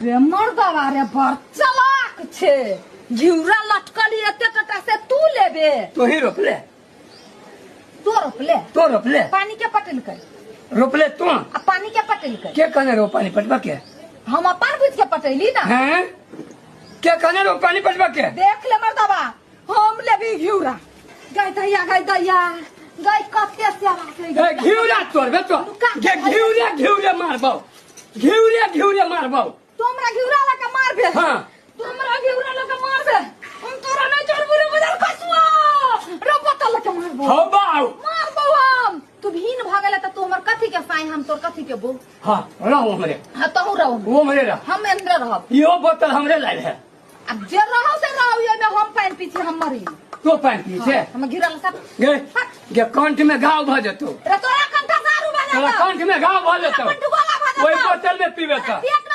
रे मर्दवा रे, बड़ चलाक छे। घिउरा लटकल एते टटा से तू लेबे? तू ही रोपले। तो रोपले। तो रोपले। पानी के पटेलकै? रोपले तू। आ पानी के पटेलकै? के कहने रो पानी पटबा के? हम अपन बुझ के पटेली ना। हैं, के कहने रो पानी पटबा के? देख ले मर्दवा, हम लेबी घिउरा। गाय दैया, गाय दैया, गाय कते सेवा छै। ए, घिउरा तोड़बे तो गे घिउरे घिउरे मारबौ, घिउरे घिउरे मारबौ। तू हमरा घिउरा लके मारबे? हाँ। तू हमरा घिउरा लके मारबे? हम तोरा नहीं छोड़बू रे बदल कसुआ रे, बोतल लके मारबो। हो बाऊ। मारबो हम। तू भीन भ गेले त तू हमर कथी के साई, हम तोर कथी के बो? हाँ, रहो हमरे। हाँ, तहु रहो। वो हमरे रह। हम अंदर रहब। इहो बोतल हमरे लायल है। अब जे रहो से रहो, ये में हम पानी पी छी, हम मरी। तो पानी पी छे? हम गिरल सब। गे गे, कंठ में घाव भ जेतो। रे तोरा कंठा सारू भ तोरा जेतौ। कंठ में घाव भ जेतो। कंठ गोला भ जेतौ। ओहि बोतल में पीबे त। पेट